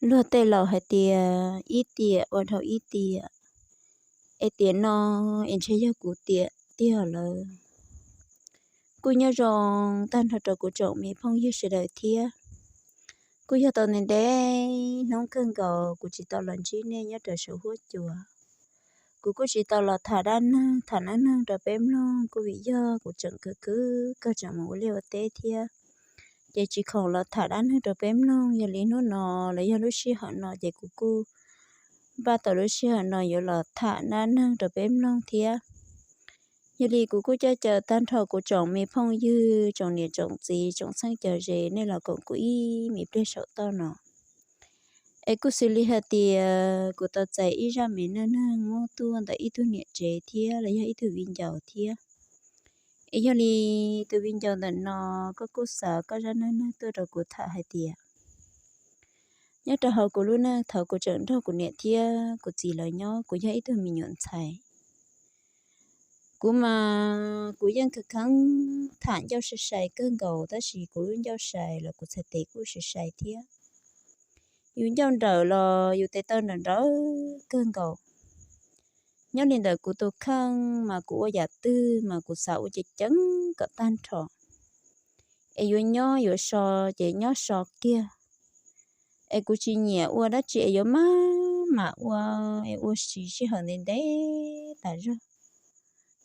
Luag tej laus hais tias ib tiam ua dhau ib tiam, es tiam no es ntshe yog kuv tiam tiag lawm. Kuj nyob zoo tag nrho rau kuv tsoom me phooj ywg sawv daws thiab. Kuj yog tau ntev ntev hnub kawg nkaus kuv tsis tau los ntsib nej nyob rau saum huab cua. Kuv kuj tsis tau los tham dab neeg tham dab neeg rau peb mloog kuj vim yog kuv tseem khwv khwv kawg tseem mus ua liaj ua teb thiab, ces tsis khoom los tham dab neeg rau peb mloog. Yog li hnub no los yog lub sij hawm no ces kuv kuj npaj tau lub sij hawm no yuav los tham dab neeg rau peb mloog thiab. Yog li kuv kuj coj caw tag nrho kuv tsoom me phooj ywg, tsoom niam tsoom txiv, tsoom txheeb cov ze, nej los koom kuv ib me pliag saum toj no. Es kuj xws li hais tias kuv tau txais ib zaj me neej neeg muab tuaj ntawm ib tug niam tsev thiab los yog ib tug viv ncaus thiab. Es yog li tus viv ncaus ntawm no, koj kuj xa koj zaj neej neeg tuaj rau kuv tham hais tias nyob rau hauv kuv lub neej thaum kuv tseem nrog kuv niam thiab kuv txiv lawv nyob, kuv yog ib tug me nyuam ntxhais. Kuv mas kuv yeej khwv kheev tham ncauj sai sai kawg nkaus, tab sis kuv lub ncauj sai los kuv txhais tes kuj sai sai thiab. Yus ncauj nrawm los yus tes taw nrawm nrawm kawg nkaus. Nyob li ntawm kuv tus kheej mas kuv ua yam twg mas kuv xav ua ceev ceev kom tag nrho, es yuav nyob yuav so ces nyob so kiag. Es kuv tsis nyiam ua dab tsi es yuav maj mam ua, es ua siv sij hawm ntev ntev tas zog.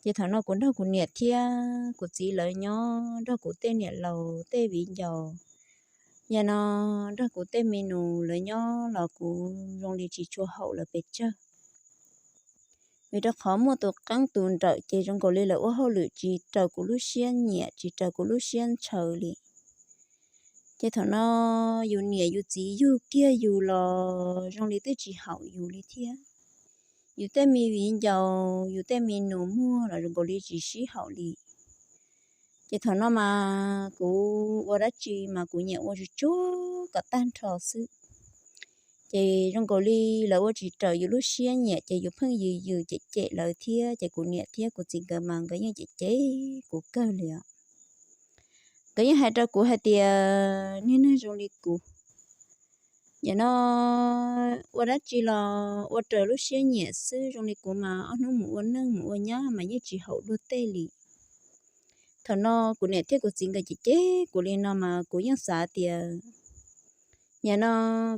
Ces thaum no kuv nrog kuv niam thiab kuv txiv lawv nyob, nrog kuv tej niam laus tej viv ncaus, yam no nrog kuv tej me nus lawv nyob los kuv zoo li tsis tshua haum lawv pes tsawg. Vim rau qhov muaj tus qeeb tus nrawm ces zoo nkaus li lawv ua hauj lwm tsis raws kuv lub siab nyiam tsis raws kuv lub siab ntshaw li. Ces thaum no yus niam yus txiv yug kiag yus los zoo li twb tsis haum yus li thiab. Yus tej me viv ncaus yus tej me nus muag los zoo nkaus li tsis sib haum li. Ces thaum no mas kuv ua dab tsi mas kuv nyiam ua tsuag tsuag kom tag nrho xwb. Ces zoo nkaus li lawv ua tsis raws yus lub siab nyiam ces yus pheej yws yws cem cem lawv thiab, ces kuv niam thiab kuv txiv nkawd mas nkawd yeej cem cem kuv kawg li os. Nkawd yeej hais rau kuv hais tias niag neeg zoo li kuv, yam no ua dab tsi los ua raws lub siab nyiam xwb, zoo li kuv mas ob hnub mus ua neej mus ua nyab mas yeej tsis haum luag tej li. Thaum no kuv niam thiab kuv txiv nkawd cem cem kuv li no mas kuv yeej xav tias yam no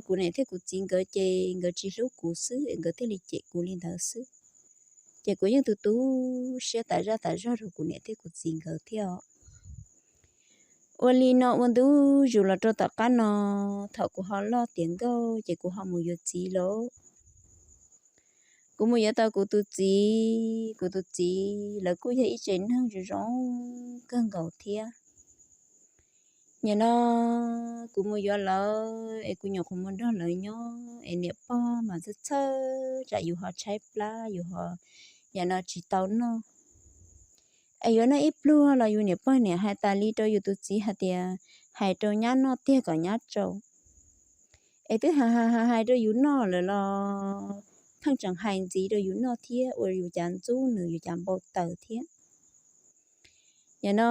kuv niam thiab kuv txiv nkawd ces nkawd tsis hlub kuv xwb es nkawd thiaj li cem kuv li ntawd xwb. Ces kuv yeej tu tu siab tas zaj tas zog rau kuv niam thiab kuv txiv nkawd thiab os. Ua li no ua ntu zus los rau tom qab no, thaum kuv ho loj tiav nkauj ces kuv ho mus yuav txiv lawm. Kuv mus yuav tau kuv tus txiv, kuv tus txiv lawv kuj yog ib tsev neeg zoo zoo kawg nkaus thiab. Yam no kuv mus yuav lawv es kuv nyuam qhuav mus nrog lawv nyob es niam pog mas txhawj txhawj tsam yus ho tshaib plab yus ho yam no tsis tau noj. Es yuav noj ib pluag los yus niam pog niam hais tas li rau yus tus txiv hais tias hais rau nyab noj tiag kom nyab tsau. Es twb hais hais hais hais rau yus noj lawm los pheej tseem hais ntxiv rau yus noj thiab ua yus cav ntxub nws yus cav npau taws thiab. Yam no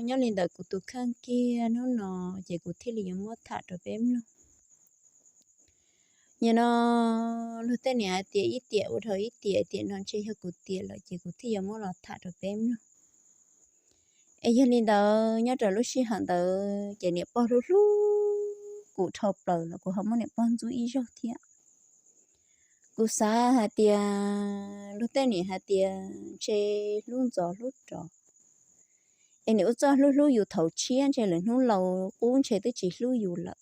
nyob li ntawm kuv tus kheej kiag hnub no ces kuv thiaj li yuav muab tham rau peb mloog. Yam no luag tej niam hais tias ib tiam ua dhau ib tiam, tiam no ntshe yog kuv tiam lawm ces kuv thiaj yuav muab los tham rau peb mloog. Es yog li ntawd nyob rau lub sij hawm ntawd ces niam pog hlub hlub kuv dhau plaws los kuv ho muab niam pog ntxub ib zaug thiab. Kuv xav hais tias luag tej niam hais tias ntshe hlub ntxov hlub rov, es niam ua txoj hlub hlub yus thaum tshiab ntshe lawm hnub laus qub ntshe twb tsis hlub yus lawm.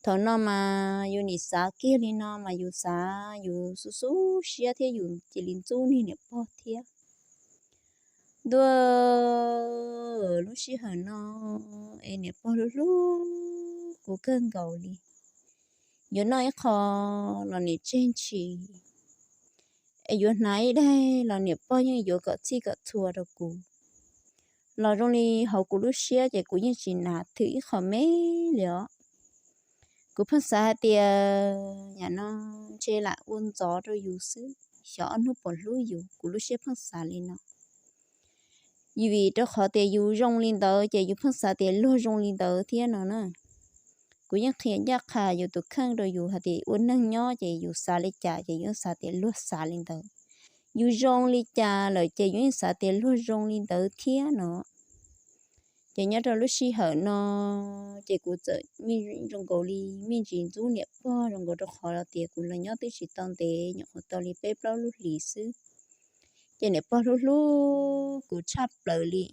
Thaum no mas yus nim xav kiag li no mas yus xav yus xub xub siab thiab yus cia li ntxub niag niam pog thiab. Ntuj, lub sij hawm no es niam pog hlub hlub kuv kawg nkaus li. Yuav noj ib qho los niam tseg ntshis, es yuav hnav ib daig los niam pog yeej yuav kom txhij kom txhua rau kuv. Los zoo li hauv kuv lub siab ces kuv yeej tsis hnav thwm ib qho me li os. Kuv pheej xav hais tias yam no ntshe lam ua ntxov rau yus xwb, xyov ob hnub puas hlub yus, kuv lub siab pheej xav li no. Vim rau qhov tias yus zoo li ntawd ces yus pheej xav tias luag zoo li ntawd thiab no na. Kuv yeej qhia ncaj qha yus tus kheej rau yus hais tias ua neeg nyob ces yus xav li cas ces yus yeej xav tias luag xav li ntawd. Yus zoo li cas lawm ces yus yeej xav tias luag zoo li ntawd thiab no. Ces nyob rau lub sij hawm no ces kuv txawm zoo nkaus li me ntsis ntxub niam pog zoo nkaus rau qhov tias kuv los nyob twb tsis tau ntev, nyuam qhuav tau li peb plaub lub hlis xwb. Ces niam pog hlub hlub kuv tshaj plaws li.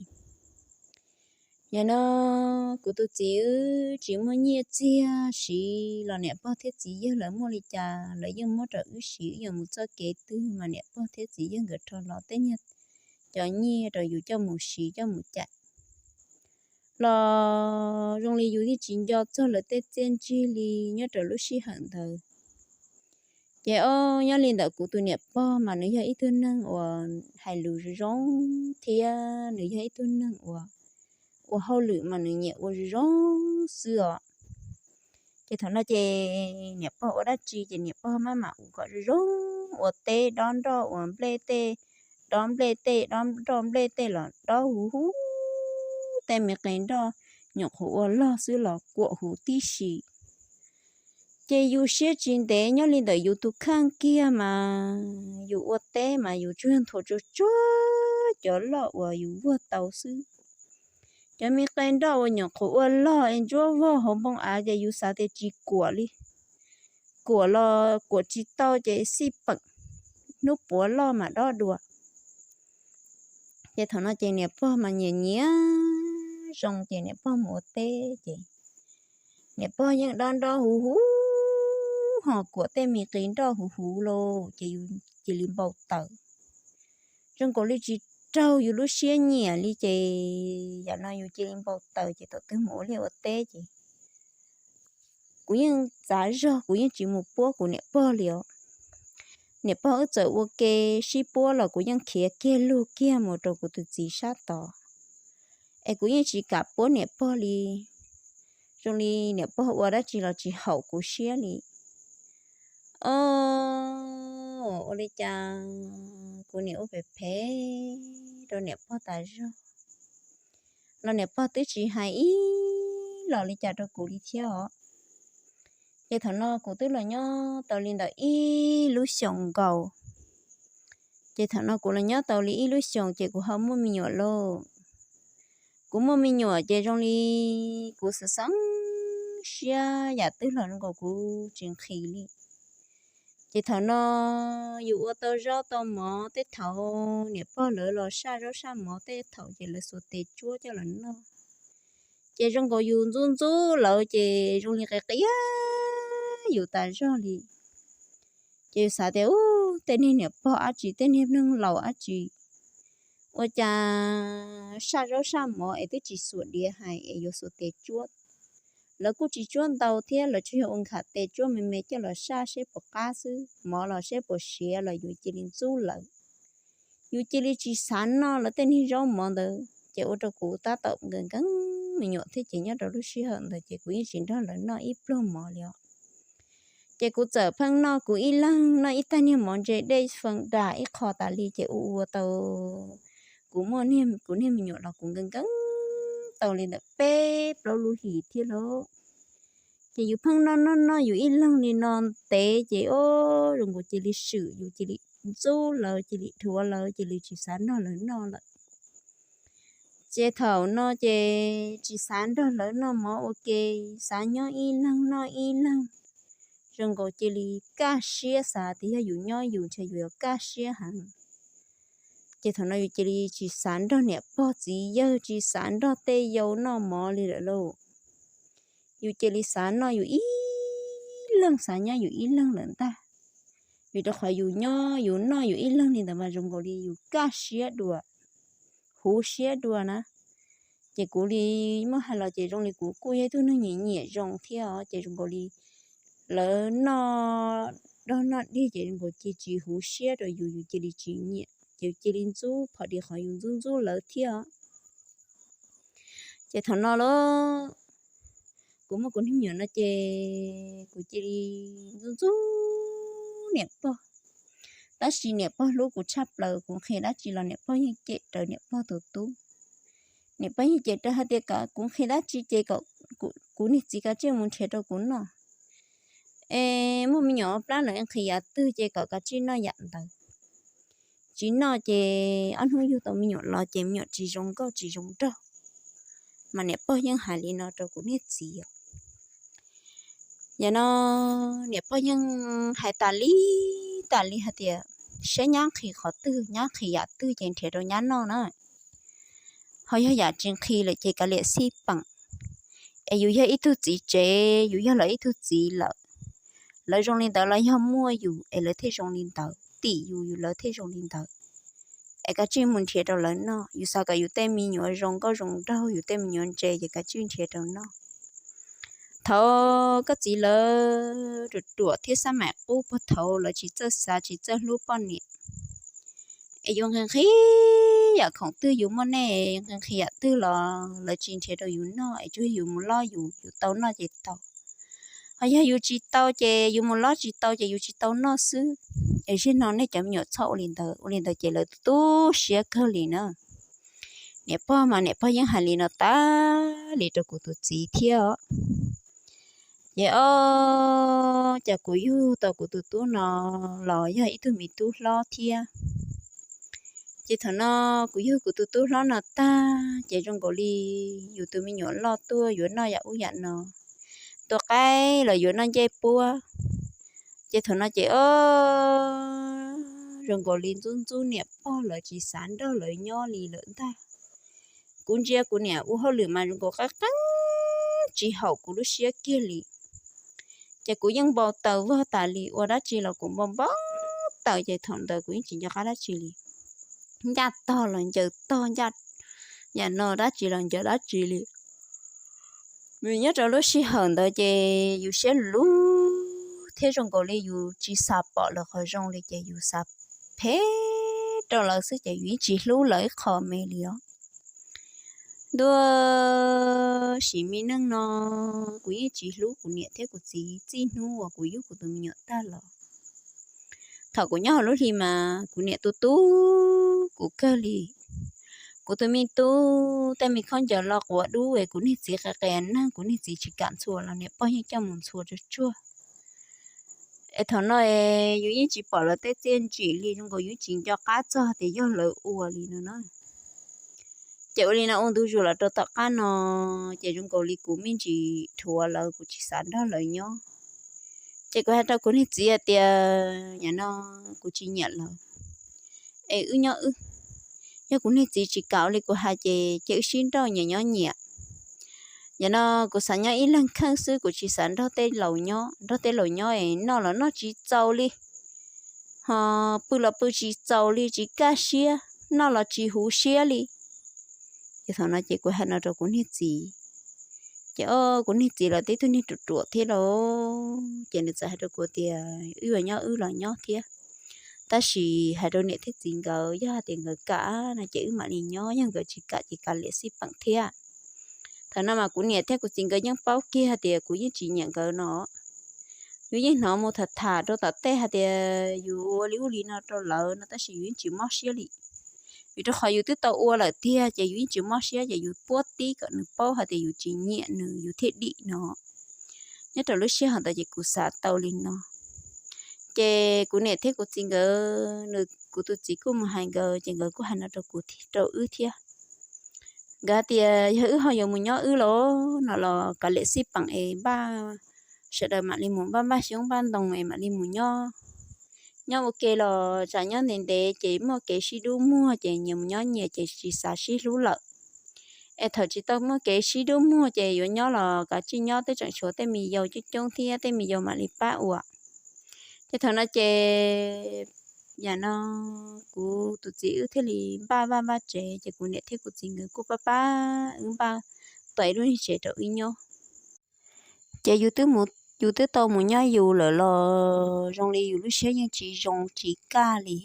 Yog no kuv tus txiv wb tsis muaj nyiaj txiag siv los niam pog thiab txiv yawg lawv muaj li cas lawv yeej muab rau wb siv, wb yuav mus txoj kev twg mas niam pog thiab txiv yawg nkawd rho los tej niag cov nyiaj rau yus coj mus siv coj mus cais los zoo li yus yeej tsis nco txog lawv tej txiaj ntsig li nyob rau lub sij hawm ntawd. Ces o, nyob li ntawm kuv tus niam pog mas nws yog ib tug neeg uas hais lus zoo zoo thiab nws yog ib tug neeg uas ua hauj lwm mas nws nyiam ua zoo zoo xwb os. Ces thaum no ces niam pog ua dab tsi ces niam pog maj mam ua kom zoo zoo, ua teb dob nroj, ua nplej tej dob nplej tej, dob nroj nplej tej los dob huv huv, tej me qe nroj nyuam qhuav ua log xwb los kuam huv tib si. Ces yus siab tsis ntev, nyob li ntawm yus tus kheej kiag mas yus ua teb mas yus tsuas nthuav tsuag tsuag cov loj uas yus vuag tau xwb. Cov me qe nroj uas nyuam qhuav ua log es ntsuab vog hauv npoo av ces yus xav tias tsis kuam li. Kuam los kuam tsis tau ces xij peem, hnub puav loj mam dob dua. Ces thaum no ces niam pog mas nyiam nyiam zoo ces niam pog mus ua teb ces niam pog yeej dob nroj huv huv, ho kuam tej me qe nroj huv huv los ces yus cia li npau taws. Zoo nkaus li tsis raug yus lub siab nyiam li ces yam no yus cia li npau taws ces thaum twg mus ua liaj ua teb ces kuv yeej txav zog, kuv yeej tsis mus puab kuv niam pog li os. Niam pog wb txawm ua ke sib puab los kuv yeej khiav kiag lug kiag mus rau kuv tus txiv sab tod, es kuv yeej tsis kam puab niam pog li. Zoo li niam pog ua dab tsi los tsis haum kuv siab li. O, ua li cas kuv niam ua phem phem rau niam pog tas zog los niam pog twb tsis hais ib los li cas rau kuv li thiab os. Ces thaum no kuv twb los nyob tau li ntawm ib lub xyoos nkaus. Ces thaum no kuv los nyob tau li ib lub xyoos ces kuv ho muaj me nyuam lauj. Kuv muaj me nyuam ces zoo li kuv xav xeeb siab yam twg los zoo nkaus kuv tsis nqhis li. Ces thaum no yus ua tau zaub tau mov, tej thaum niam pog lawv los saj zaub saj mov tej thaum ces lawv xuas tes tsuab coj los noj. Ces zoo nkaus yus ntxub ntxub lawv ces zoo li qia qia yus tas zog li. Ces yus xav tias, u, tej niag niam pog dab tsi, tej niag neeg laus dab tsi, ua cas saj zaub saj mov es twb tsis xuas diav hais es yuav xuas tes tsuab. Lawv kuj tsis tsuab ntau thiab, lawv tsuas yog ua nkham tes tsuab me me coj los saj seb puas qab xwb, mov los seb puas siav los yus cia li ntxub lawv. Yus cia li tsis xav noj lawv tej niag zaub mov ntawd, ces ua rau kuv tab tom nkees nkees me nyuam thiab ces nyob rau lub sij hawm ntawd ces kuv yeej tsis nrog lawv noj ib pluag mov li os. Ces kuv txawm pheej noj kuv ib leeg, noj ib tag niag mov ntse dej fee dag ib qho tas li ces ua ua tau kuv muaj kuv niag me nyuam los kuv nkees nkees tau li ntawm peb plaub lub hlis thiab lauj. Ces yus pheej noj noj noj yus ib leeg li no ntev ces o, zoo nkaus cia li swm, yus cia li ntxub lawv, cia li dhuav lawv, cia li tsis xav nrog lawv noj lawm. Ces thaum no ces tsis xav nrog lawv noj mov ua ke, xav nyob ib leeg noj ib leeg. Zoo nkaus cia li kaj siab, xav tias yog yus nyob yus ntshe yus yuav kaj siab heev. Ces thaum no yus cia li tsis xav nrog niam pog txiv yawg, tsis xav nrog tej yau noj mov li lawm lauj. Yus cia li xav noj yus ib leeg, xav nyob yus ib leeg lawm ntag. Vim rau qhov yus nyob yus noj yus ib leeg li ntawd mas zoo nkaus li yus kaj siab dua, huv siab dua na. Ces kuv li muab hais los ces zoo li kuv kuj yog ib tug neeg nyiam nyiam zoo thiab os, ces zoo nkaus li lawv noj dog noj dig ces zoo nkaus cia tsis huv siab rau yus, yus cia li tsis nyiam, ces yus cia li ntxub, phom dis qhov yus ntxub ntxub lawv thiab os. Ces thaum no los kuv muaj kuv niag me nyuam no ces kuv cia li ntxub ntxub niam pog. Tab sis niam pog hlub kuv tshaj plaws, kuv nqhis dab tsi los niam pog yeej cem raws niam pog tus tub. Niam pog yeej cem raws hais tias kom kuv nqhis dab tsi ces kom kuv niag txiv kav tsij mus nrhiav rau kuv noj. Es muaj me nyuam plab lawm nqhis yam twg ces kom kav tsij noj yam ntawd. Tsis noj ces ob hnub yug tau me nyuam los ces me nyuam tsis zoo nkauj tsis zoo nraug. Mas niam pog yeej hais li no rau kuv niag txiv os. Yog no niam pog yeej hais tas li tas li hais tias, saib nyab nqhis qhov twg, nyab nqhis yam twg ces nrhiav rau nyab noj na. Ho yog yam tsis nqhis lawm ces kav liam xij peem. Es yus yog ib tug txiv tsev, yus yog lawv ib tug txiv lawm. Lawv zoo li ntawd los yog muaj yus es lawv thiaj zoo li ntawd, tim yus yus lawv thiaj zoo li ntawd. Es kav tsij mus nrhiav rau lawv noj, yus xav kom yus tej me nyuam zoo nkauj zoo nraug, yus tej me nyuam ntse ces kav tsij nrhiav rau noj. Thaum koj txiv lawv ruam ruam thiab xab maim qub puag thaum lawv tsis txawj xav tsis txawj hlub poj niam, es yus nqhis nqhis yam khoom twg yus muaj nej nqhis nqhis yam twg los lawv tsis nrhiav rau yus noj es tsuas yus mus lob yus, yus tau noj ces tau. Ho yog yus tsis tau ces yus mus lob tsis tau ces yus tsis tau noj xwb. Es zaum no nej cov me nyuam txhob ua li ntawd, ua li ntawd ces lawv tu siab kawg li na. Niam pog mas niam pog yeej hais li no tas li rau kuv tus txiv thiab os. Ces ob, cas kuv yug tau kuv tus tub no los yog ib tug me tub hlob thiab. Ces thaum no kuv yug kuv tus tub hlob no tag ces zoo nkaus li yus tus me nyuam loj tuaj yuav noj yam ub yam no, tua qaib los yuav noj ncej puab. Ces thaum no ces ob, zoo nkaus li ntxub ntxub niam pog lawv tsis xav nrog lawv nyob li lawm ntag. Kuv ntsia kuv niam ua hauj lwm mas zoo nkaus qab qeeb tsis haum kuv lub siab kiag li. Ces kuv yeej npau taws vog tas li, ua dab tsi los kuv npau npau taws, ces thaum ntawd kuv yeej tsis nco qab dab tsi li. Ncaj tog los ncaws tog, ncaj yam no dab tsi los ncaws dab tsi li. Vim nyob rau lub sij hawm ntawd ces yus siab luv thiab zoo nkaus li yus tsis xav pom lawv qhov zoo li ces yus xav phem rau lawv xwb ces yus yeej tsis hlub lawv ib qho me li os. Ntuj, sim me neej no kuv yeej tsis hlub kuv niam thiab kuv txiv txij hnub uas kuv yug kuv tus me nyuam tag los. Thaum kuv nyob hauv lub hli mas kuv niam tu tu kuv kawg li. Kuv tus me tub tej me khaub ncaws lo quav dub es kuv niag txiv qias qias neeg, kuv niag txiv tsis kam ntxhua los niam pog yeej coj mus ntxhua tsuag tsuag. Es thaum no yus yeej tsis pom lawv tej txiaj ntsim li, zoo nkaus yus tsis nco qab txog tias yog lawv ua li no na. Ces ua li no ua ntu zus los rau tom qab no, ces zoo nkaus li kuv me ntsis dhuav lawv, kuv tsis xav nrog lawv nyob. Ces kuv hais rau kuv niag txiv hais tias, yam no kuv tsis nyiam lawv, es wb nyob wb. Yog kuv niag txiv tsis kam ua li kuv hais ces cia wb sib nrauj nyias nyob nyias. Yam no kuv xav nyob ib leeg kheej xwb, kuv tsis xav nrog tej laus nyob, nrog tej laus nyob es noj los noj tsis txaus li, ho pw los pw tsis txaus li, tsis kaj siab, noj los tsis huv siab li. Ces thaum no ces kuv hais no rau kuv niag txiv, ces o, kuv niag txiv los tib tug niag ruam ruam thiab lauj, ces nws txawm hais rau kuv tias wb yuav nyob wb los nyob thiab, tab sis hais rau niam thiab txiv nkawd, yog hais tias nkawd kam no ces wb mam li nyob, yog nkawd tsis kam ces kav liam xij peem thiab. Thaum no mas kuv niam thiab kuv txiv nkawd yeej paub kiag hais tias kuv yeej tsis nyiam nkawd no. Yus yeej hnov mus tham tham rau tom tej hais tias yus ua li ub li no rau lawv no, tab sis yus yeej tsis mob siab li. Vim rau qhov yus twb tau ua lawm tiag, ces yus yeej tsis mob siab, ces yus puab tib kom nws paub hais tias yus tsis nyiam nws yus thiaj dim no. Nyob rau lub sij hawm ntawd ces kuv xav tau li no. Ces kuv niam thiab kuv txiv nkawd, nws kuv tus txiv kuj mus hais nkawd, ces nkawd kuj hais no rau kuv, rau wb thiab. Nkawd tias yog wb ho yuav mus nyob wb los no los kav liam xij peem es npaj, sawv daws mam li mus npaj npaj xyoob npaj ntoo es mam li mus nyob. Nyob ua ke los tsam nyob ntev ntev ces muaj kev sib dub muag ces nyias mus nyob nyias ces tsis xav sib hlub lawm. Es thaum tsis tau muaj kev sib dub muag ces yuav nyob los kav tsij nyob, twb tseem tshuav tej me yau coob coob thiab, tej me yau mam li pab ua. Ces thaum no ces yam no kuv tus txiv wb thiaj li npaj vaj npaj tsev, ces kuv niam thiab kuv txiv nkawd kuj pab pab wb npaj tau ib lub niag tsev rau wb nyob. Ces yus twb mus, yus twb tau mus nyob yus lawm los zoo li yus lub siab yeej tsis zoo tsis kaj li.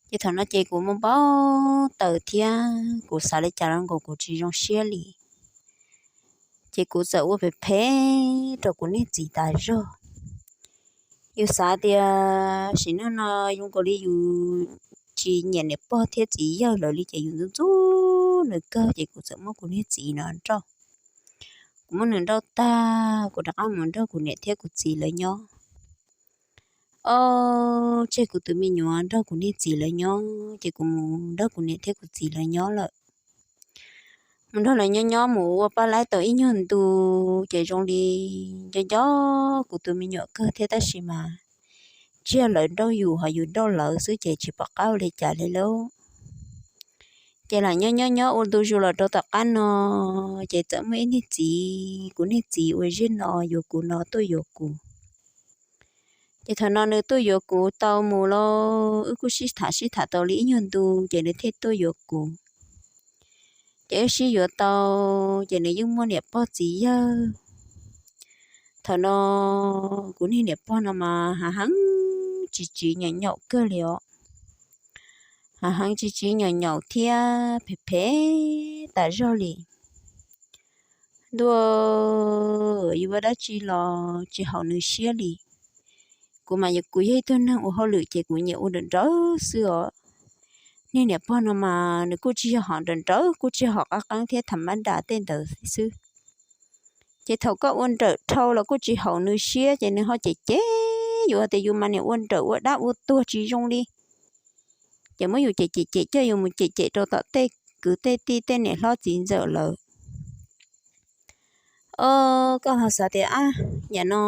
Ces thaum no ces kuv npau npau taws thiab kuv xav li cas los nkaus kuv tsis zoo siab li. Ces kuv txawm ua phem phem rau kuv niag txiv tas zog. Yus xav tias sim neej no zoo nkaus li yus tsis nyiam niam pog thiab txiv yawg lawv li, ces yus ntxub ntxub nws kawg, ces kuv txawm muab kuv niag txiv no nrauj. Kuv muab nws nrauj tag, kuv rov qab mus nrog kuv niam thiab kuv txiv lawv nyob. Ob, tseg kuv tus me nyuam nrog kuv niag txiv lawv nyob, ces kuv mus nrog kuv niam thiab kuv txiv lawv nyob lawm. Mus nrog lawv nyob nyob mus ua paj laib tau ib nyuag ntu, ces zoo li nco nco kuv tus me nyuam kawg thiab, tab sis mas tsiaj lawv nrauj yus ho yus nrauj lawv xwb ces tsis pom qab ua li cas li lauj. Ces lam nyob nyob nyob ua ntu zus los rau tom qab no, ces txawm muaj ib niag txiv, kuv niag txiv uas ziag no yuav kuv no tuaj yuav kuv. Ces thaum no nws tuaj yuav kuv tau mus lauj, wb kuj sib tham sib tham tau li ib nyuag ntu, ces nws thiaj tuaj yuav kuv. Ces wb sib yuav tau, ces nws yeej muaj niam pog txiv yawg. Thaum no kuv niag niam pog no mas hav heev tsis tsiv nyaum nyaum kawg li os. Hav heev tsis tsiv nyaum nyaum thiab phem phem tas zog li. Ntuj, yuav ua dab tsi los tsis haum nws siab li. Kuv mas kuv yog ib tug neeg ua hauj lwm ces kuv nyiam ua nrawm nrawm xwb os. Niag niam pog no mas nws kuj tsis yog hom nrawm nrawm, kuj tsis yog hom qab qeeb thiab, tham mab dam tej ntawd xwb. Ces thaum koj ua nrawm dhau los kuj tsis haum nws siab, ces nws ho cem cem yus tias yus mas niam ua nrawm ua dab ua tuag tsis zoo li. Ces muab yus cem cem cem coj yus mus cem cem rau tom tej kwv tej tij tej niam hlob txiv ntxawm lawm. Ob, koj ho xav tias ab, yam no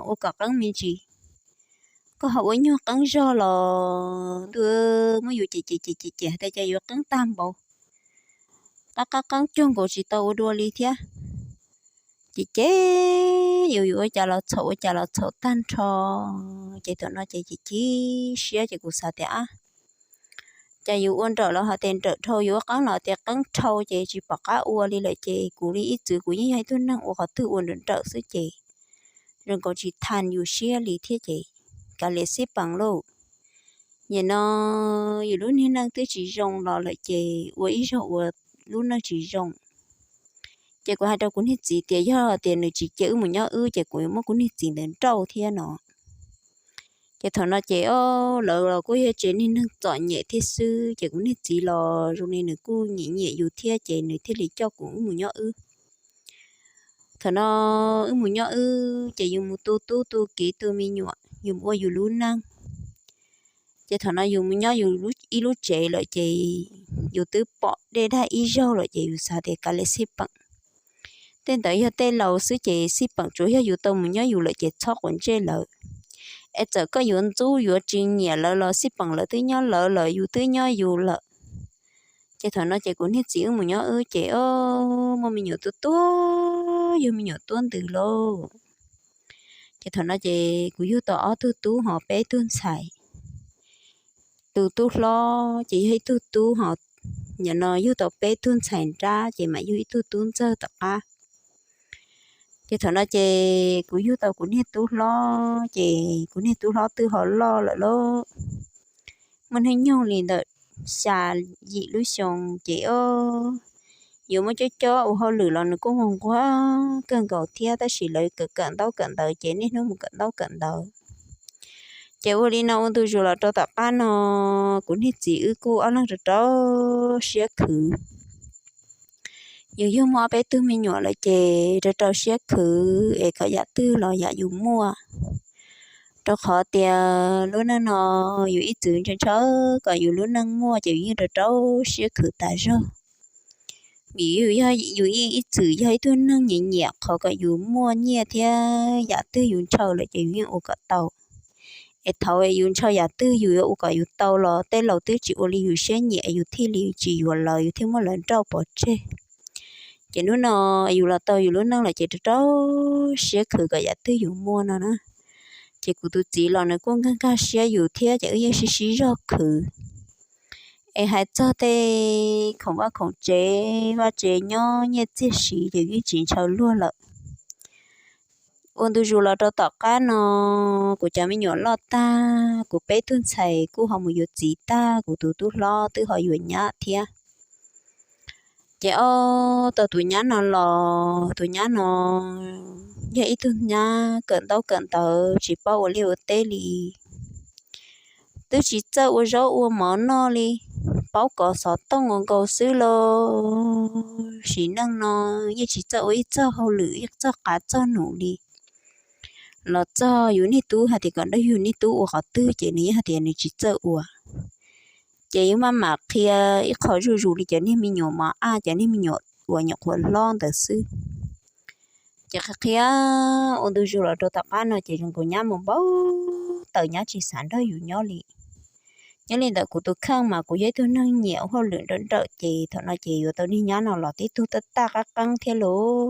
ua kom qeeb me ntsis, koj ho ua nyuag qeeb zog los ntuj, muab yus cem cem cem cem cem hais tias cas yuav qeeb tag npaum, qab qab qeeb cuag nkaus tsis tau ua dua li thiab. Ces ces yus yus ua cas los txhaum ua cas los txhaum tag nrho. Ces thaum no ces chim chim siab ces kuv xav tias ab, cas yus ua nrawm los hais tias nrawm dhau, yus ua qeeb los tias qeeb dhau, ces tsis pom qab ua li lawm. Ces kuv li ib txwm kuv yeej yog ib tug neeg ua qhov twg ua nrawm nrawm xwb ces zoo nkaus tsis thas yus siab li thiab ces kav liam xij peem lauj. Nim no yus lub niag neej twb tsis zoo los lawm ces ua ib zaug ua lub neej tsis zoo. Ces kuv hais rau kuv niag txiv tias yog tias nws tsis cia wb mus nyob wb ces kuv yuav muab kuv niag txiv ntawd nrauj thiab no. Ces thaum no ces o, lawv los kuj yog tsev niag neeg txom nyem thiab xwb, ces kuv niag txiv los zoo li nws kuj nyiam nyiam yus thiab ces nws thiaj li coj kuv wb mus nyob wb. Thaum no wb mus nyob wb ces yus mus tu tub tu kiv tu me nyuam, yus mus ua yus lub neej. Ces thaum no yus mus nyob yus ib lub tsev lawm ces yus twb pom dej dag ib zaug lawm ces yus xav tias kav liam xij peem. Tej ntawd yog tej laus xwb ces xij peem, tsuas yog yus tau mus nyob yus lawm ces txhob quav ntsej lawv. Es txawm koj yuav ntxub yuav tsis nyiam lawv los xij peem, lawv twb nyob lawv lawm, yus twb nyob yus lawm. Ces thaum no ces kuv niag txiv wb mus nyob wb ces o, muaj me nyuam tuaj tuaj yug me nyuam tuab ntws lauj. Ces thaum no ces kuv yug tau ob tug tub ho peb tug ntxhais. Tus tub hlob ces yog ib tug tub ho, nim no yug tau peb tug ntxhais nrab ces mam yug ib tug tub ntxawg tom qab. Ces thaum no ces kuv yug tau kuv niag tub hlob ces kuv niag tub hlob twb ho loj lawm lauj. Muaj hnub nyoog li ntawm xya yim lub xyoo ces o, yuav muab cob cob ua hauj lwm los nws kuj nquag nquag kawg nkaus thiab, tab sis lawv kawm kawm ntaub kawm ntawv ces niaj hnub mus kawm ntaub kawm ntawv. Ces ua li no ua ntu zus los rau tom qab no, kuv niag txiv wb kuj ob leeg rau rau siab khwv. Yus yug muaj ob peb tug me nyuam lawm ces rau rau siab khwv es kom yam twg los yam yus muaj. Rau qhov tias lub neej no yus ib txwm ntshaw ntshaw kom yus lub neej muaj ces yus yeej rau rau siab khwv tas zog. Vim yus yeej ib txwm yog ib tug neeg nyiam nyiam qhov kom yus muaj nyiaj thiab yam twg yus ntshaw lawm ces yus yeej ua kom tau. Es thaum yus ntshaw yam twg yus yuav ua kom yus tau los tej laus twb tsis ua li yus siab nyiam es yus thiaj li tsis yuav lawv, yus thiaj muab lawv nrauj pov tseg. Ces hnub no yus los tau yus lub neej lawm ces rau rau siab khwv kom yam twg yus muaj no na. Ces kuv tus txiv los nws kuj nkag nkag siab yus thiab ces wb yeej sib sib zog khwv. Es hais txog tej khoom vaj khoom tsev, vaj tsev nyob nyiaj txiag siv ces yeej tsis ntshaw luag lawm. Ua ntu zus los rau tom qab no, kuv cov me nyuam loj tag, kuv peb tug ntxhais kuj ho mus yuav txiv tag, kuv tus tub hlob twb ho yuav nyab thiab. Ces ob tau tus nyab no los, tus nyab no yog ib tug nyab kawm ntaub kawm ntawv tsis paub ua liaj ua teb li. Twb tsis txawj ua zaub ua mov noj li, paub kov xov tooj ua nkaus xwb los sim neej no yeej tsis txawj ua ib txog hauj lwm ib txog qav txog num li. Los txog yus niag tub hais tias kom nrog yus niag tub ua qhov twg ces nws yeej hais tias nws tsis txawj ua. Ces yus maj mam qhia ib qho zuj zus li cov niag me nyuam mos ab, cov niag me nyuam uas nyuam qhuav hlob ntawd xwb. Ces qhia qhia ua ntu zus los rau tom qab no ces zoo nkaus nyab mus npau taws, nyab tsis xav nrog yus nyob li. Nyob li ntawm kuv tus kheej mas kuv yog ib tug neeg nyiam ua hauj lwm nrawm nrawm ces thaum no ces yuav tau niag nyab no los tib tug taj taj qab qeeb thiab lauj.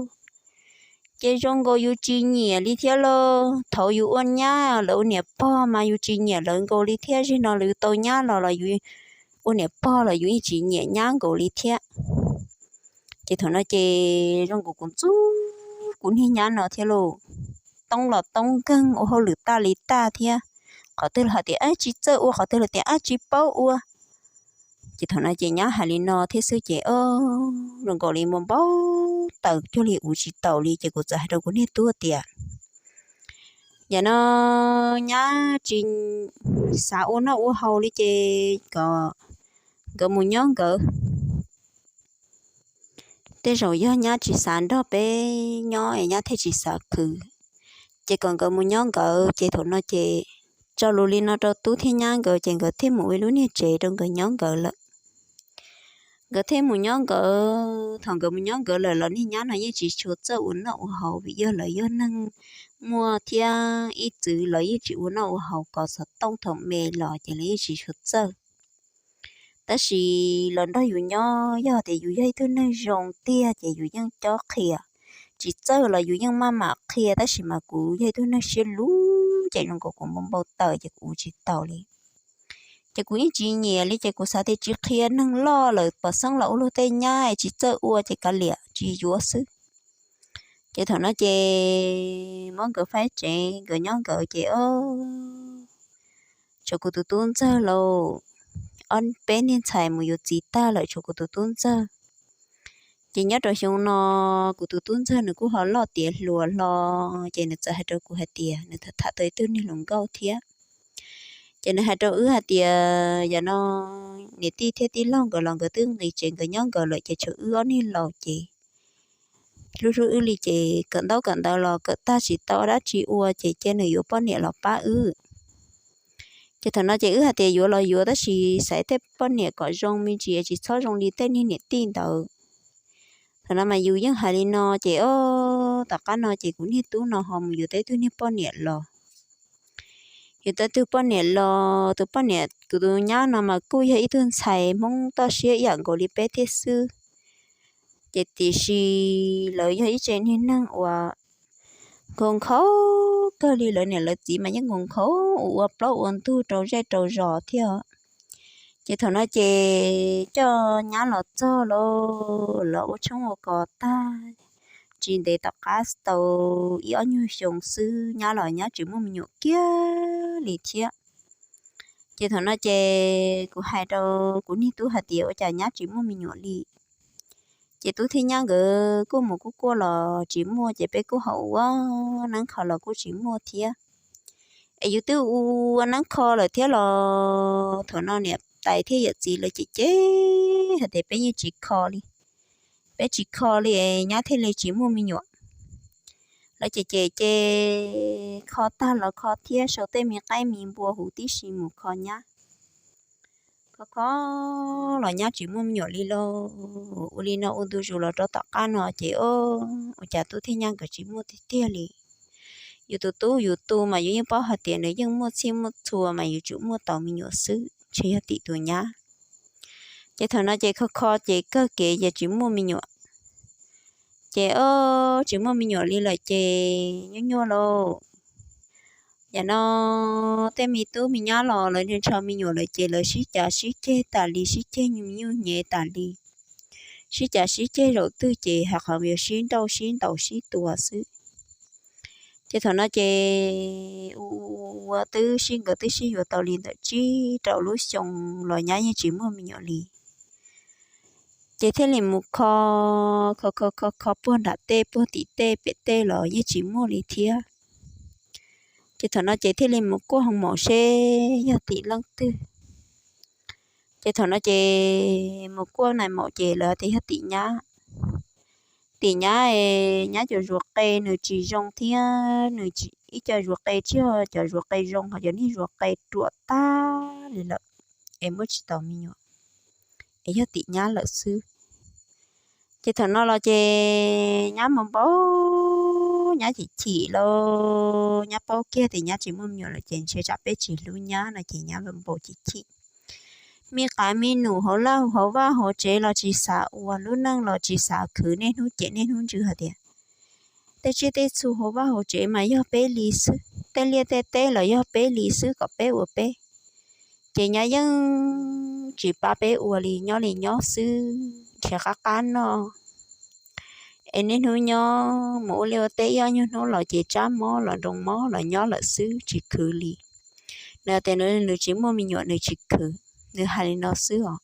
Ces zoo nkaus yus tsis nyiam li thiab lauj. Thaum yus ua nyab lawv ua niam pog mas yus tsis nyiam lawv nkaus li thiab, zaum no lawv yus tau nyab los los yus ua niam pog los yus yeej tsis nyiam nyab nkaus li thiab. Ces thaum no ces zoo nkaus kuv ntxub kuv niag nyab no thiab lauj. Toob los toob nkeeg, ua hauj lwm taj li taj thiab. Qhov twg los hais tias ab tsis txawj ua, qhov twg los tias ab tsis paub ua. Ces thaum no ces nyab hais li no thiab xwb ces o, zoo nkaus li mus npau taws cuag li ua tsis taus li ces kuv txawm hais rau kuv niag tub tias, yam no nyab tsis xav ua noj ua haus li ces kom nkawd mus nyob nkawd. Tej zaum yog nyab tsis xav nrog peb nyob es nyab thiaj tsis xav khwv, ces kom nkawd mus nyob nkawd. Ces thaum no ces tso lus li no rau tub thiab nyab nkawd ces nkawd thiaj mus ua lub niag tsev rau nkawd nyob nkawd lawm. Nkawd thiaj mus nyob nkawd. Thaum nkawd mus nyob nkawd lawm los niag nyab no yeej tsis tshua txawj ua noj ua haus vim yog lawv yog neeg muaj thiab ib txwm lawv yeej tsis ua noj ua haus, kov xov tooj thaum me los ces lawv yeej tsis tshua txawj. Tab sis los nrog yus nyob, yog tias yus yog ib tug neeg zoo tiag ces yus yeej cob qhia, tsis txawj los yus yeej maj mam qhia. Tab sis mas kuv yog ib tug neeg siab luv ces zoo nkaus kuv npau npau taws ces kuv ua tsis taus li. Ces kuv yeej tsis nyiam li ces kuv xav tias tsis qhia, neeg loj lawm pom xeeb los ua luag tej nyab es tsis txawj ua ces kav liam tsis yuav xwb. Ces thaum no ces muab nkawd faib tsev nkawd nyob nkawd ces o, tshuav kuv tus tub ntxawg lauj. Ob peb niag ntxhais mus yuav txiv tag lawm tshuav kuv tus tub ntxawg. Ces nyob rau xyoo no kuv tus tub ntxawg nws kuj ho loj tiav hluas hlo, ces nws txawm hais rau kuv hais tias nws tham tham tau ib tug niag hluas nkauj thiab. Ces nws hais rau wb hais tias yam no niam tij thiab tij laug nkawd los nkawd twb nqis tsev nkawd nyob nkawd lawm ces tshuav wb ob niag laus ces hlub hlub wb li ces kawm ntaub kawm ntawv los kawm tag tsis tau dab tsi ua ces cia nws yuav poj niam los pab wb. Ces thaum no ces wb hais tias yuav los yuav tab sis xaiv tej poj niam kom zoo me ntsis tsis txhob zoo li tej niag niam tij ntawd. Thaum no mas yus yeej hais li no ces o, tom qab no ces kuv niag tub no ho mus yuav tau ib tug niag poj niam los. Yuav tau ib tug poj niam los, tus poj niam kuv tus nyab no mas kuj yog ib tug ntxhais Hmoob toj siab ib yam nkaus li peb thiab xwb. Ces tiam sis lawv yog ib tsev niag neeg uas nkhaus nkhaus kawg li, lawv niam lawv txiv mas yeej nkhaus nkhaus ua plaub ua ntug rau zej rau zos thiab. Ces thaum no ces coj nyab los txog los los ua tshoob ua kos tag, tsis ntev tom qab tau ib ob nyuag xyoo xwb nyab los nyab tsis muaj me nyuam kiag li thiab. Ces thaum no ces kuv hais rau kuv niag tub hais tias ua cas nyab tsis muaj me nyuam li. Ces tub thiab nyab nkawd kuj mus kuj kuaj los tsis muaj, ces peb kuj ho ua neeb kho los kuj tsis muaj thiab. Es yus twb ua neeb kho lawm thiab los thaum no niam tais thiab yawm txiv lawv cem cem hais tias peb yeej tsis kho li, peb tsis kho li es nyab thiaj li tsis muaj me nyuam. Lawv cem cem ces kho tag los kho thiab, sau tej me qaib me npua huv tib si mus kho nyab. Kho kho los nyab tsis muaj me nyuam li lauj. Ua li no ua ntu zus los rau tom qab no ces o, ua cas tub thiab nyab nkawd tsis muaj tiag tiag li. Yus tus tub yus tu mas yus yeej paub hais tias nws yeej muaj txhij muaj txhua mas yus tsum muaj tau me nyuam xwb, ntshe yog tim tus nyab. Ces thaum no ces kho kho ces kawg kev ces tsis muaj me nyuam. Ces o, tsis muaj me nyuam li lawm ces nyuaj nyuaj lauj. Yam no tej me tub me nyab los lawv ntshaw me nyuam lawm ces lawv sib cav sib ceg tas li, sib ceg nyuj nyuj nyev tas li. Sib cav sib ceg zaum twg ces hais qhov yuav sib nrauj sib ntaus sib tua xwb. Ces thaum no ces ua ua twb sib, nkawd twb sib yuav tau li ntawm tsib rau lub xyoo los nyab yeej tsis muaj me nyuam li. Ces thiaj li mus kho, kho kho kho kho puag nram tej puag tim tej pem tej los yeej tsis muaj li thiab. Ces thaum no ces thiaj li mus kuaj hoo maum seb yog tim leej twg. Ces thaum no ces mus kuaj nais maum ces lawv tias yog tim nyab, tim nyab es nyab cov zuav qe nws tsis zoo thiab nws ib co zuav qe tsis yog cov zuav qe zoo, ho cov niag zuav qe ruam tag li lawm es muaj tsis tau me nyuam, es yog tim nyab lawm xwb. Ces thaum no los ces nyab npau npau, nyab chim chim lauj, nyab paub kiag tias nyab tsis muaj me nyuam lawm ces ntshe tsam peb tsis hlub nyab no ces nyab npau npau chim chim. Me qav me num hauv laj hauv vaj hauv tsev los tsis xav ua, lub neej los tsis xav khwv, niaj hnub cem niaj hnub ntsws hais tias tej tsiaj tej txhu hauv vaj hauv tsev mas yog peb li xwb, tej liaj tej teb los yog peb li xwb, kom peb ua peb. Ces nyab yeej tsis pab peb ua li, nyob li nyob xwb, nrhiav qab qab noj. Es niaj hnub nyob mus ua liaj ua teb ib ob nyuag hnub los ces tsab mob los nroo mob los nyob lawm xwb tsis khwv li. Nws tias nws tsis muaj me nyuam nws tsis khwv, nws hais li no xwb os.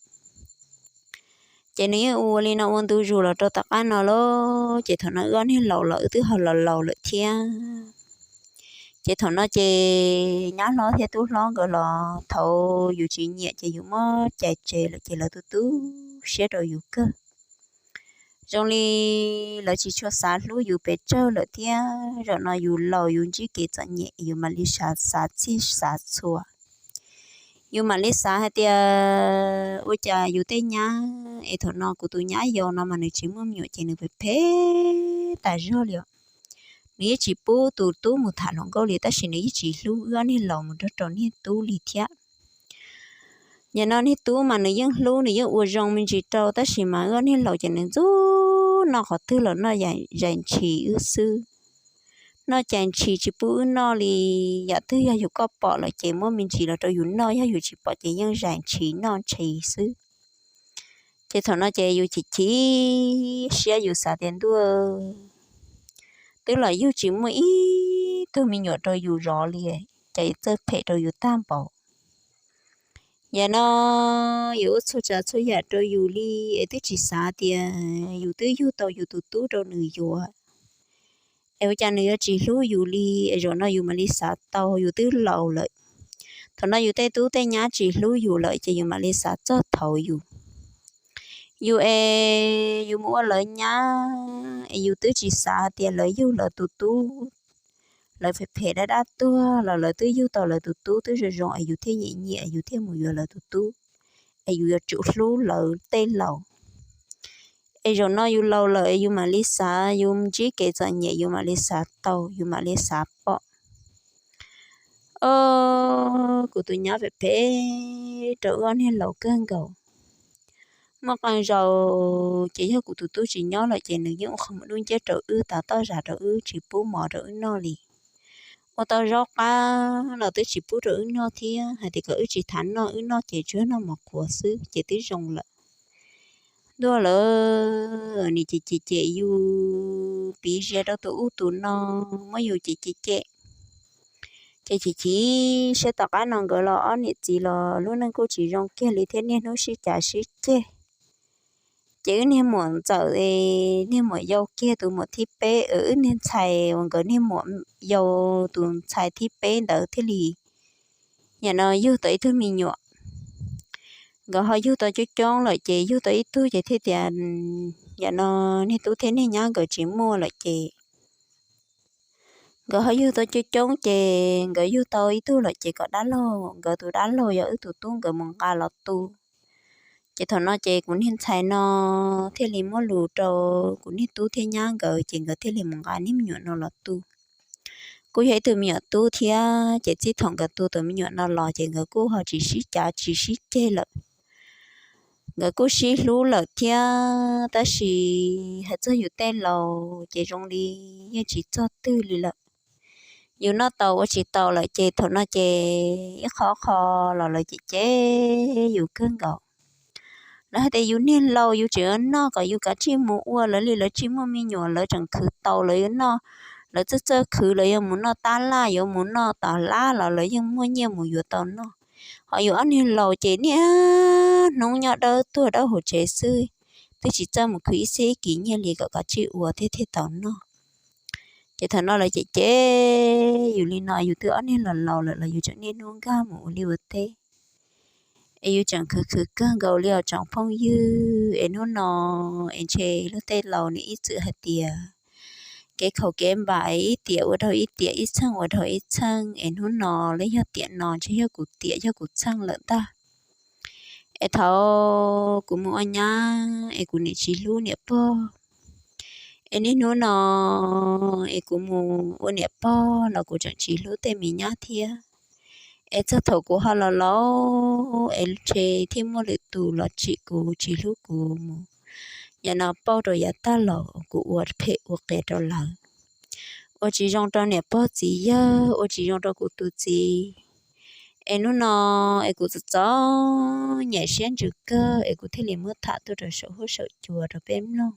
Ces nws yeej ua li no ua ntu zus los rau tom qab no lauj, ces thaum no wb ob niag laus los wb twb ho laus laus lawm thiab. Ces thaum no ces nyab hlob thiab tub hlob nkawd los thaum yus tsis nyiam ces yus muab cais tseg lawm ces lawv tu tu siab rau yus kawg. Zoo li lawv tsis tshua xav hlub yus pes tsawg lawm thiab, zaum no yus laus yus ntsib kev txom nyem yus mam li xav txhij xav txhua. Yus mam li xav hais tias ua cas yus tej nyab es thaum no kuv tus nyab yau no mas nws tsis muaj me nyuam ces nws phem phem tas zog li os. Nws yeej tsis pub tus tub mus tham hluas nkauj li tab sis nws yeej tsis hlub wb ob niag laus mus nrog rau niag tub li thiab. Nim no niag tub mas nws yeej hlub nws yeej ua zoo me ntsis rau tab sis mas wb ob niag laus ces nws ntxub noj qhov twg los noj zais ntshis wb xwb. Noj zais ntshis tsis pub wb noj li. Yam twg yog yus koj pom lawm ces muab me ntsis los rau yus noj, yog yus tsis pom ces yeej zais ntshis noj ntshis xwb. Ces thaum no ces yus chim chim siab yus xav tias ntuj, twb los yug tsis muaj ib tug me nyuam rau yus zov li, ces txawj phem rau yus tag npaum. Yam no yus ua txhua tsav txhua yam rau yus li es twb tsis xav tias yus twb yug tau yus tus tub rau nws yuav, es ua cas nws yuav tsis hlub yus li, es zaum no yus mam li xav tau yus twb laus lawm. Thaum no yus tej tub tej nyab tsis hlub yus lawm ces yus mam li xav txog thaum yus, yus es yus mus ua lawv nyab es yus twb tsis xav tias lawv yug lawv tus tub, lawv phem phem dab dab tuag los lawv twb yug tau lawv tus tub twb zoo zoo es yus thiaj nyiam nyiam yus thiaj mus yuav lawv tus tub, es yus yuav tsum hlub lawv tej laus. Es zaum no yus laus lawm es yus mam li xav, yus ntsib kev txom nyem yus mam li xav tau yus mam li xav pom. Os, kuv tus nyab phem phem rau wb ob niag laus kawg nkaus. Muaj qee zaus ces yog kuv tus tub tsis nyob lawm ces nws yeej ua qhov muag dub nciab rau wb, tav toj zam rau wb, tsis pub mov rau wb noj li. Ua tau zaub qab los twb tsis pub rau wb noj thiab, hais tias kom wb tsis tham noj, wb noj ces tsuas noj mov qhuav xwb ces twb zoo lawm. Ntuj, lawv nim cem cem cem yus, piv zias rau tus ub tus no, muab yus cem cem cem. Ces chim chim siab, tom qab no nkawd los ob niam txiv los lub neej kuj tsis zoo kiag li thiab, niaj hnub sib cav sib ceg. Ces wb niag muam ntxawm, niag muam yau kiag tus muam thib peb, wb niag ntxhais uas nkawd niag muam yau tus ntxhais thib peb ntawd thiaj li yam no yug tau ib tug me nyuam. Nkawd ho yug tau coob coob lawm ces yug tau ib tug ces thiaj tias yam no niag tub thiab niag nyab nkawd tsis muaj lawm ces nkawd ho yug tau coob coob ces nkawd yug tau ib tug lawm ces kom dab laug, nkawd tus dab laug yog wb tus tub nkawd mus nqa los tu. Ces thaum no ces kuv niag ntxhais no thiaj li muab lus rau kuv niag tub thiab nyab nkawd ces nkawd thiaj li mus nqa niag me nyuam no los tu. Kuj yog ib tug me nyuam tub thiab ces txij thaum nkawd tu tus me nyuam no los ces nkawd kuj ho tsis sib cav tsis sib ceg lawm. Nkawd kuj sib hlub lawm thiab tab sis hais txog yus tej laus ces zoo li yeej tsis txog twg li lawm. Yus noj tau ua tsis tau lawm ces thaum no ces ib qho qho los lawv cem cem yus kawg nkaus. Lawv hais tias yus niag laus yus tseem yuav noj kom yus kav tsij mus ua lawv li, lawv tsis muaj me nyuam lawv tseem khwv tau lawv yuav noj. Lawv txawj txawj khwv lawv yuav mus noj tab laj yuav mus noj tom lab los lawv yeej muaj nyiaj mus yuav tau noj. Ho yus ob niag laus ces niaj hnub nyob dawb tuag dawb hauv tsev xwb, twb tsis txawj mus khwv ib txhiab ib kis nyiaj li kom kav tsij ua thiab thiaj tau noj. Ces thaum no lawv cem cem yus li no, yus twb ob niag laus laus lawm los yus tseem niaj hnub nkag mus ua liaj ua teb. Es yus tseem khwv khwv kawg nkaus li os tsoom phooj ywg. Es hnub no es ntshe luag tej laus nws ib txwm hais tias kev khaum kev npam es ib tiam ua rau ib tiam, ib txheej ua rau ib txheej. Es hnub no los yog tiam no ntshe yog kuv tiam yog kuv txheej lawm ntag. Es thaum kuv mus ua nyab es kuv niam tsis hlub niam pog. Es niaj hnub no es kuv mus ua niam pog los kuv tseem tsis hlub tej me nyab thiab. Es txog thaum kuv ho los laus es ntshe thiaj muaj lwm tus los tsim kuv tsis hlub kuv mus. Yam no pauj rau yav tag los kuv ua phem ua qias rau lawv, ua tsis zoo rau niam pog txiv yawg, ua tsis zoo rau kuv tus txiv. Es hnub no es kuv txom txom nyem siab ntsws kawg es kuv thiaj li muab tham tuaj rau saum huab saum cua rau peb mloog.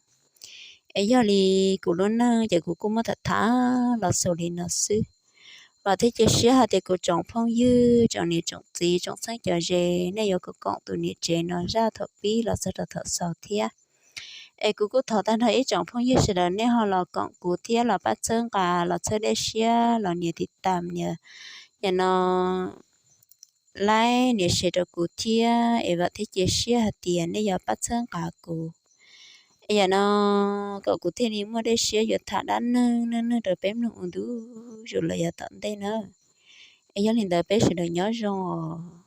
Es yog li kuv lub neej ces kuv kuj muab tham tham los xaus li no xwb. Vam thiab cia siab hais tias kuv tsoom phooj ywg, tsoom niam tsoom txiv, tsoom txheeb cov ze, nej yuav koom koom tus niam tsev no zaj thaum pib los txog rau thaum xaus thiab. Es kuv kuj thov tag nrho ib tsoom phooj ywg sawv daws nej ho los koom kuv thiab los pab txhawb nqa los txhawb dej siab los nias tiv tam nias, yam no laib nias share rau kuv thiab. Es vam thiab cia siab hais tias nej yuav pab txhawb nqa kuv. Es yam no kom kuv thiaj li muaj dej siab yuav tham dab neeg neej neeg rau peb mloog ua ntu zus los yav tom ntej na. Es yog li ntawd peb sawv daws nyob zoo os.